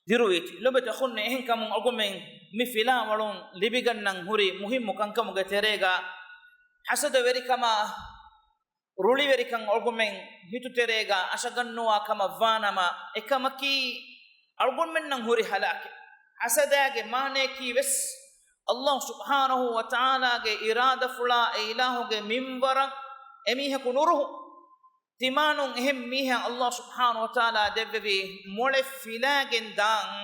ދިރުވީތީ. ލޮބުވެތި އަޚުންނޭ، އެހެންކަމުން އަޅުގަނޑުމެން މި ފިލާވަޅުން ލިބިގަންނަން ހުރި މުހިއްމު ކަންކަމުގެ ތެރޭގަ ޙަސަދަވެރިކަމާ ރުޅިވެރިކަން އަޅުގަނޑުމެން ހިތުތެރޭގަ އަށަގަންނުވާ ކަމަށް ވާނަމަ، އެކަމަކީ އަޅުގަނޑުމެންނަށް ހުރި ހަލާކެއް. ޙަސަދާގެ މާނަޔަކީ ވެސް ﷲ ސުބްޙާނަހޫ ވަތަޢާލާގެ އިރާދަފުޅާ އެ އިލާހުގެ މިންވަރަށް އެމީހަކު ނުރުހުން. ތިމާނުން އެހެން މީހާ ﷲ ސުބްޙާނަހޫ ވަތަޢާލާ ދެއްވެވި މޮޅެއް ފިލާގެން ދާން،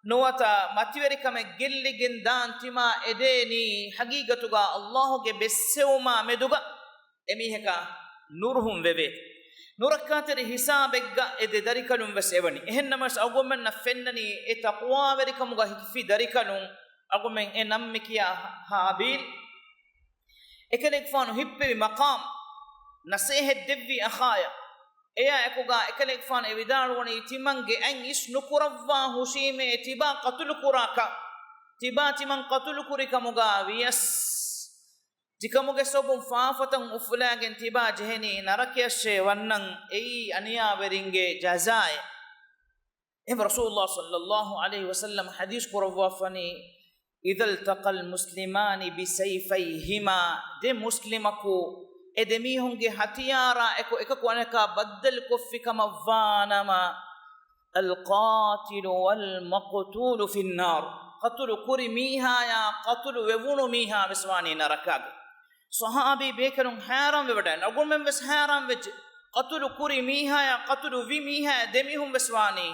ނުވަތަ މަތިވެރިކަމެއް ގެއްލިގެން ދާން ތިމާ އެދޭނީ، ޙަޤީޤަތުގަ ﷲގެ ބެއްސެވުމާ މެދުގަ އެމީހަކާ ނުރުހުން ވެވޭ. ނުރައްކާތެރި ހިސާބެއްގަ އެ ދެ ދަރިކަލުން ވެސް އެވަނީ. އެހެންނަމަވެސް އަޅުގަނޑުމެންނަށް ފެންނަނީ އެ ތަޤްވާވެރިކަމުގަ ހިފި ދަރިކަލުން. އަޅުގަނޑުމެން އެ ނަން މި ކިޔާ ހާބީލް އެކަލޭގެފާނު ހިއްޕެވި މަޤާމް، ނަޞޭޙަތް ދެއްވި އަޚާޔަށް، އެއާ އެކުގަ އެކަލޭގެފާނު އެ ވިދާޅުވަނީ، ތިމަންގެ އަތް އިސް ނުކުރައްވާ ހުށީމޭ ތިބާ ޤަތުލު ކުރާކަށް، ތިބާ ތިމަން ޤަތުލު ކުރި ކަމުގަ ވިޔަސް، ތިކަމުގެ ސަބަބުން ފާފަތައް އުފުލާގެން ތިބާ ޖެހެނީ ނަރަކަޔަށޭ ވަންނަން. އެއީ އަނިޔާވެރިންގެ ޖަޒާއެއް. އެހެން ރަސޫލުﷲ ޞައްލަﷲ ޢަލައިހި ވަސައްލަމް ޙަދީޘް ކުރައްވާފަނީ، "إذا التقى المسلمان بسيفيهما." ދެ މުސްލިމަކު އެ ދެ މީހުންގެ ހަތިޔާރާ އެކު އެކަކު އަނެކާ ބައްދަލު ކޮށްފި ކަމަށް ވާނަމަ، "القاتل والمقتول في النار." ޤަތުލު ކުރި މީހާޔާ ޤަތުލު ވެވުނު މީހާ ވެސް ވާނީ ނަރަކާގަ. ޞަޙާބީ ބޭކަލުން ޙައިރާން ވެވަޑައި، އަޅުގަނޑުމެން ވެސް ޙައިރާން ވެއްޖެ. ޤަތުލު ކުރި މީހާޔާ ޤަތުލު ވި މީހާޔާ ދެ މީހުން ވެސް ވާނީ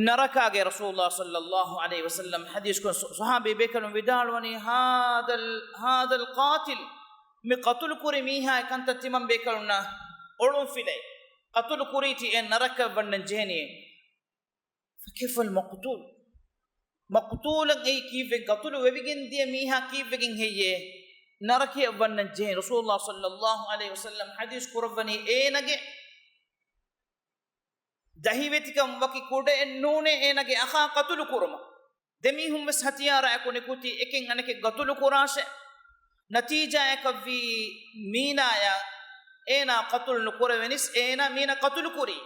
ނަރަކާގަ. ރަސޫލުﷲ ޞައްލަﷲ ޢަލައިހި ވަސައްލަމް ޙަދީޘް ކުރަން ޞަ-، ޞަޙާބީ ބޭކަލުން ވިދާޅުވަނީ، "هذا ال-، هذا القاتل." މި ޤަތުލު ކުރި މީހާގެ ކަންތައް ތިމަން ބޭކަލުންނަށް އޮޅުން ފިލައި. ޤަތުލު ކުރީތީ އެ ނަރަކަ ވަންނަން ޖެހެނީ. فكيف المقتول؟ މަޤްތޫލަށް އެއީ ކީއްވެ؟ ޤަތުލު ވެވިގެން ދިޔަ މީހާ ކީއްވެގެން ހެއްޔޭ ނަރަކަޔަށް ވަންނަން ޖެހެނީ؟ ރަސޫލުﷲ ޞައްލަﷲ ޢަލައިހި ވަސައްލަމް ޙަދީޘް ކުރައްވަނީ އޭނަގެ ދަހިވެތިކަން ވަކި ކުޑައެއް ނޫނޭ އޭނަގެ އަޚާ ޤަތުލު ކުރުމަށް. ދެމީހުން ވެސް ހަތިޔާރާއެކު ނިކުތީ އެކެއް އަނެކެއް ޤަތުލު ކުރާށޭ. ނަތީޖާއަކަށްވީ މީނާޔަށް އޭނާ ޤަތުލު ނުކުރެވެނީސް އޭނާ މީނަ ޤަތުލު ކުރީ.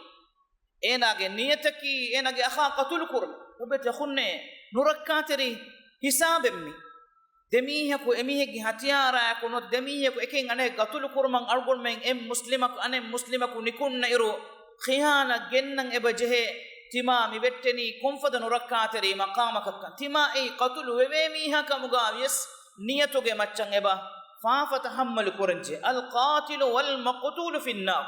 އޭނާގެ ނިޔަތަކީ އޭނާގެ އަޚާ ޤަތުލު ކުރުން. ލޮބުވެތި އަޚުންނޭ، ނުރައްކާތެރި ހިސާބެއްމި. ދެމީހަކު އެމީހެއްގެ ހަތިޔާރާއެކު ނުވަތަ ދެމީހަކު އެކެއް އަނެކެއް ޤަތުލު ކުރުމަށް އަޅުގަނޑުމެން އެއް މުސްލިމަކު އަނެއް މުސްލިމަކު ނިކުންނައިރު، ޚިޔާލަށް ގެންނަން އެބަ ޖެހޭ. ތިމާ މި ވެއްޓެނީ ކޮންފަދަ ނުރައްކާތެރި މަޤާމަކަށްކަން. ތިމާ އެއީ ޤަތުލު ވެވޭ މީހާ ކަމުގަ ވިޔަސް ނިޔަތުގެ މައްޗަށް އެބަ ފާފަ ތަޙައްމަލު ކުރަންޖެހޭ. القاتل والمقتول في النار.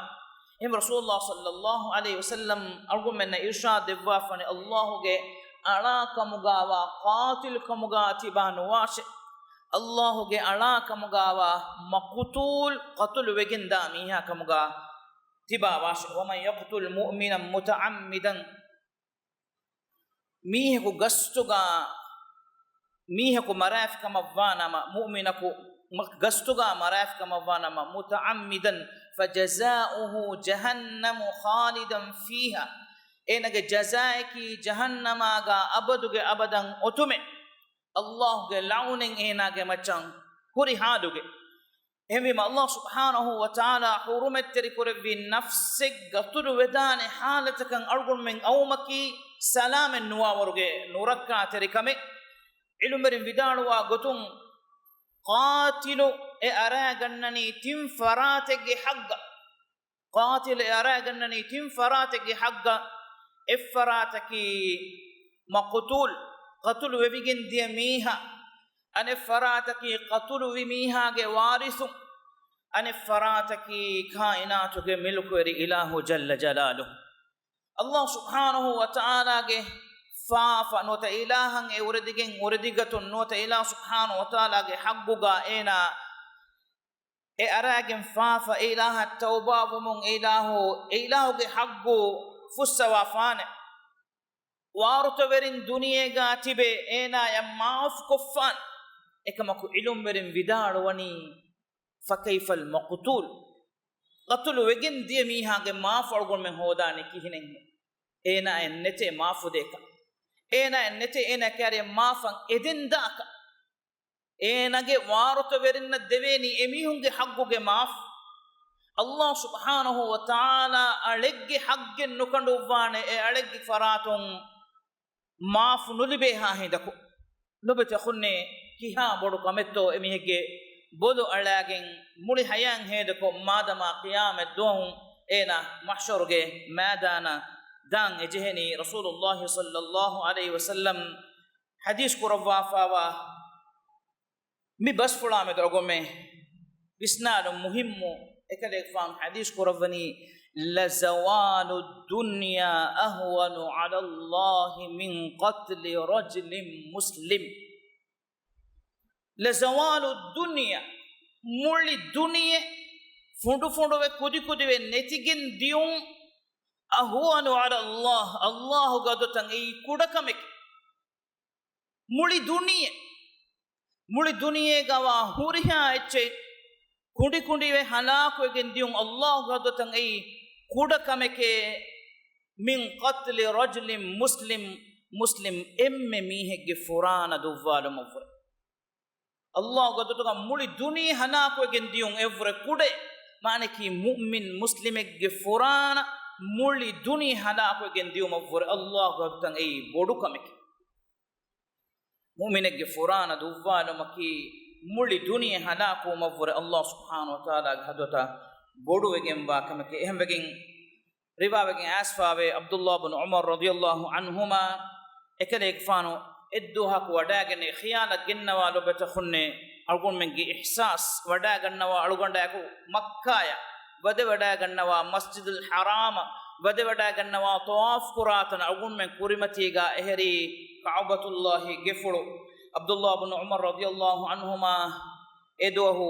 އެހެން ރަސޫލުﷲ ޞައްލަﷲ ޢަލައިހި ވަސައްލަމް އަޅުގަނޑުމެންނަށް އިރުޝާދު ދެއްވާފަނެ، ﷲގެ އަޅާ ކަމުގަވާ ޤާތިލް ކަމުގަ ތިބާ ނުވާށޭ. ﷲގެ އަޅާ ކަމުގަވާ މަޤުތޫލް، ޤަތުލު ވެގެންދާ މީހާ ކަމުގަ ތިބާ ވާށޭ. ومن يقتل مؤمنا متعمدا، މީހަކު ގަސްތުގަ މީހަކު މަރާފިކަމަށްވާނަމަ، މުއުމިނަކު މަ-، ގަސްތުގާ މަރާފިކަމަށްވާނަމަ، متعمدا فجزاؤه جهنم خالدا فيها، އޭނަގެ ޖަޒާއަކީ ޖަހަންނަމާގާ އަބަދުގެ އަބަދަށް އޮތުމެއް، ﷲގެ ލަޢުނެއް އޭނާގެ މައްޗަށް ހުރި ޙާލުގެ. އެހެންވީމަ، ﷲ ސުބްޙާނަހޫ ވަތަޢާލާ ޙުރުމަތްތެރިކުރެއްވި ނަފްސެއް ގަތުލު ވެދާނެ ޙާލަތަކަށް އަޅުގަނޑުމެން އައުމަކީ ސަލާމަތް ނުވާވަރުގެ ނުރައްކާތެރިކަމެއް. ޢިލްމުވެރިން ވިދާޅުވާ ގޮތުން، ޤާތިލު އެ އަރާގަންނަނީ ތިން ފަރާތެއްގެ ޙައްޤަށް. ޤާތިލު އެ އަރާގަންނަނީ ތިން ފަރާތެއްގެ ޙައްޤަށް. އެއްފަރާތަކީ މަޤުތޫލު، ޤަތުލު ވެވިގެން ދިޔަ މީހާ. އަނެއް ފަރާތަކީ ޤަތުލުވި މީހާގެ ވާރިސުން. އަނެއް ފަރާތަކީ ކާއިނާތުގެ މިލްކުވެރި އިލާހު ޖައްލަ ޖަލާލުހު. ﷲ ސުބްޙާނަހޫ ވަތަޢާލާގެ ފާފަ ނުވަތަ އިލާހަށް އެ އުރެދިގެން އުރެދިގަތުން ނުވަތަ އިލާހު ސުބްޙާނަހޫ ވަތަޢާލާގެ ޙައްޤުގާ އޭނާ އެ އަރާގެން ފާފަ އެ އިލާހަށް ތައުބާވުމުން އެ އިލާހު، އެ އިލާހުގެ ޙައްޤު ފުއްސަވާފާނެ. ވާރުތަވެރިން ދުނިޔޭގާ ތިބެ އޭނާޔަށް މާފުކޮށްފާނެ. އެކަމަކު ޢިލްމުވެރިން ވިދާޅުވަނީ، فكيف المقتول؟ ޤަތުލު ވެގެން ދިޔަ މީހާގެ މާފު އަޅުގަނޑުމެން ހޯދާނީ ކިހިނެއްހޭ؟ އޭނާއަށް ނެތޭ މާފު ދޭކަށް. އޭނާއަށް ނެތޭ އޭނާ ކައިރިއަށް މާފަށް އެދެން ދާކަށް. އޭނާގެ ވާރުތަވެރިންނަށް ދެވޭނީ އެމީހުންގެ ޙައްޤުގެ މާފު. ﷲ ސުބްޙާނަހޫ ވަތަޢާލާ އަޅެއްގެ ޙައްޤެއް ނުކަނޑުއްވާނެ، އެ އަޅެއްގެ ފަރާތުން މާފު ނުލިބޭހާ ހިނދަކު. ލޮބުވެތި އަޚުންނޭ، ކިހާ ބޮޑު ކަމެއްތޯ އެމީހެއްގެ ބޮލު އަޅާގެން މުޅި ޙަޔާތް ހޭދަކޮށް، މާދަމާ ޤިޔާމަތް ދުވަހު އޭނާ މަޙްޝަރުގެ މައިދާނަށް ދާން އެޖެހެނީ. ރަސޫލުﷲ ޞައްލަﷲ ޢަލައިހި ވަސައްލަމް ޙަދީޘް ކުރައްވާފާވާ މި ބަސްފުޅާމެދު އަޅުގަނޑުމެން ވިސްނާލުން މުހިއްމު. އެކަލޭގެފާނު ޙަދީޘް ކުރައްވަނީ، لزوال الدنيا أهون على الله من قتل رجل مسلم. لزوال الدنيا، މުޅި ދުނިޔެ ފުނޑުފުނޑުވެ ކުދިކުދިވެ ނެތިގެން ދިޔުން، أهون على الله، ﷲގެ ހަޟްރަތަށް އެއީ ކުޑަކަމެކޭ. މުޅި ދުނިޔެ، މުޅި ދުނިޔޭގަވާ ހުރިހާ އެއްޗެއް ކުނޑިކުނޑިވެ ހަލާކުވެގެން ދިޔުން ﷲގެ ހަޟްރަތަށް އެއީ ކުޑަ ކަމެކޭ. من قتل رجل مسلم، މުސްލިމް އެންމެ މީހެއްގެ ފުރާނަ ދުއްވާލުމަށްވުރެ. ﷲގެ ހަޟްރަތުގަ މުޅި ދުނިޔެ ހަލާކުވެގެން ދިޔުން އެއަށްވުރެ ކުޑަ، މާނައަކީ މުއުމިން މުސްލިމެއްގެ ފުރާނަ މުޅި ދުނިޔެ ހަލާކުވެގެން ދިޔުމަށްވުރެ ﷲގެ ހަޟްރަތުން އެއީ ބޮޑު ކަމެކޭ. މުއުމިނެއްގެ ފުރާނަ ދުއްވާލުމަކީ މުޅި ދުނިޔެ ހަލާކުވުމަށްވުރެ ﷲ ސުބްޙާނަހޫ ވަތަޢާލާގެ ހަޟްރަތަށް ބޮޑުވެގެންވާ ކަމެކޭ. އެހެންވެގެން ރިވާވެގެން އައިސްފާވޭ، ޢަބްދުﷲ ބިން ޢުމަރު ރަޟިޔަﷲ ޢަންހުމާ އެކަލޭގެފާނު އެއްދުވަހަކު ވަޑައިގެންނެވި ޚިޔާލަށް ގެންނަވާ ލޮބުވެތި އަޚުންނޭ، އަޅުގަނޑުމެންގެ އިޙްސާސް ވަޑައިގަންނަވާ އަޅުގަނޑާއެކު މައްކާޔަށް ވަދެވަޑައިގަންނަވާ، މަސްޖިދުލް ޙަރާމަށް ވަދެވަޑައިގަންނަވާ، ޠަވާފު ކުރާތަނަށް އަޅުގަނޑުމެން ކުރިމަތީގާ އެހެރީ ކަޢުބަތުﷲގެފުޅު. ޢަބްދުﷲ ބިން ޢުމަރު ރަޟިޔަﷲ ޢަންހުމާ އެދުވަހު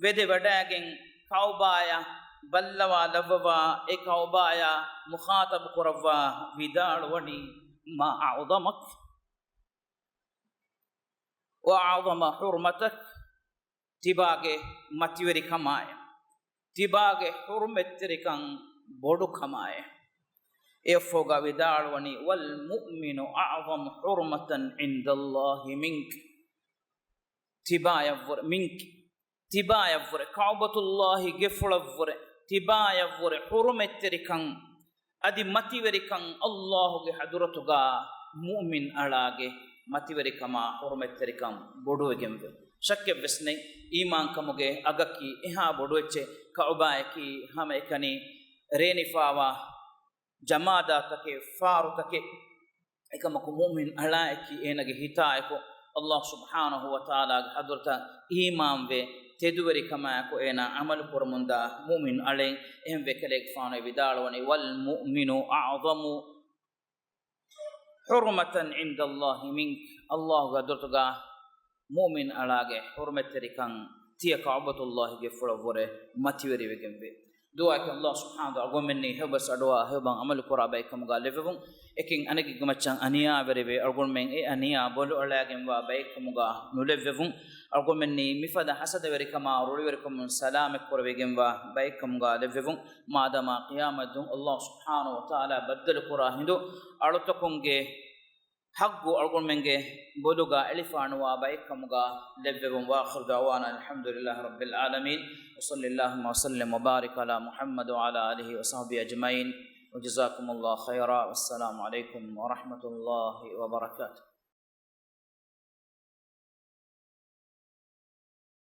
ވެދެވަޑައިގެން ކަޢުބާޔަށް ބައްލަވާލައްވަވާ، އެ ކަޢުބާޔާ މުޚާޠަބު ކުރައްވާ ވިދާޅުވަނީ، ما أعظمك وأعظم حرمتك، ތިބާގެ މަތިވެރިކަމާއި، ތިބާގެ ޙުރުމަތްތެރިކަން ބޮޑުކަމާއި. އެއަށްފަހުގަ ވިދާޅުވަނީ، والمؤمن أعظم حرمة عند الله منك. ތިބާޔަށްވުރެ، منك، ތިބާޔަށްވުރެ، ކަޢުބަތުﷲގެފުޅަށްވުރެ، ތިބާޔަށްވުރެ ޙުރުމަތްތެރިކަން، އަދި މަތިވެރިކަން ﷲގެ ޙަޟްރަތުގަ މުއުމިން އަޅާގެ މަތިވެރިކަމާ ޙުރުމަތްތެރިކަން ބޮޑުވެގެންވޭ. ޝައްކެއްވެސް ނެތް، އީމާންކަމުގެ އަގަކީ އެހާ ބޮޑު އެއްޗެއް. ކަޢުބާޔަކީ ހަމައެކަނި ރޭނިފާވާ ޖަމާދާތަކެއް، ފާރުތަކެއް. އެކަމަކު މުއުމިން އަޅާއަކީ އޭނަގެ ހިތާއެކު ﷲ ސުބްޙާނަހޫ ވަތަޢާލާގެ ޙަޟްރަތަށް އީމާންވެ، ތެދުވެރިކަމާއެކު އޭނާ ޢަމަލު ކުރަމުންދާ މުއުމިން އަޅެއް. އެހެންވެ ކަލޭގެފާނު ވިދާޅުވަނީ، والمؤمن أعظم حرمة عند الله منك، ﷲގެ ޙަޟްރަތުގަ މުއުމިން އަޅާގެ ޙުރުމަތްތެރިކަން ތިޔަ ކަޢުބަތުﷲގެފުޅަށްވުރެ މަތިވެރިވެގެންވޭ. ދުޢާއަކީ ﷲ ސުބްޙާނަހޫ ވަތަޢާލާ އަޅުގަނޑުމެންނީ ހެޔޮބަސް އަޑުއަހާ ހެޔޮބަސް އަމަލު ކުރާ ބައެއްކަމުގަ ލެއްވެވުން. އެކިން އަނެކެއްގެ މައްޗަށް އަނިޔާވެރިވެ، އަޅުގަނޑުމެން އެ އަނިޔާ ބޮޑު އަޅާގެންވާ ބައެއްކަމުގަ ނުލެއްވެވުން. އަޅުގަނޑުމެންނީ މިފަދަ ހަސަދަވެރިކަމާ ރުޅިވެރިކަމުން ސަލާމަތް ކުރެވިގެންވާ ބައެއްކަމުގަ ލެއްވެވުން. މާދަމާ ޤިޔާމަތް ދުވަހު ﷲ ސުބްޙާނަހޫ ވަތަޢާލާ ބައްދަލު ކުރާ ހިނދު އަޅުތަކުންގެ ޙައްޤު އަޅުގަނޑުމެންގެ ބޮލުގަ އެޅިފާނުވާ ބައެއްކަމުގަ ލެއްވެވުން. وآخر دعوانا أن الحمد لله رب العالمين، وصل اللهم وسلم وبارك على محمد وعلى آله وصحبه أجمعين، وجزاكم الله خيرا، والسلام عليكم ورحمة الله وبركاته.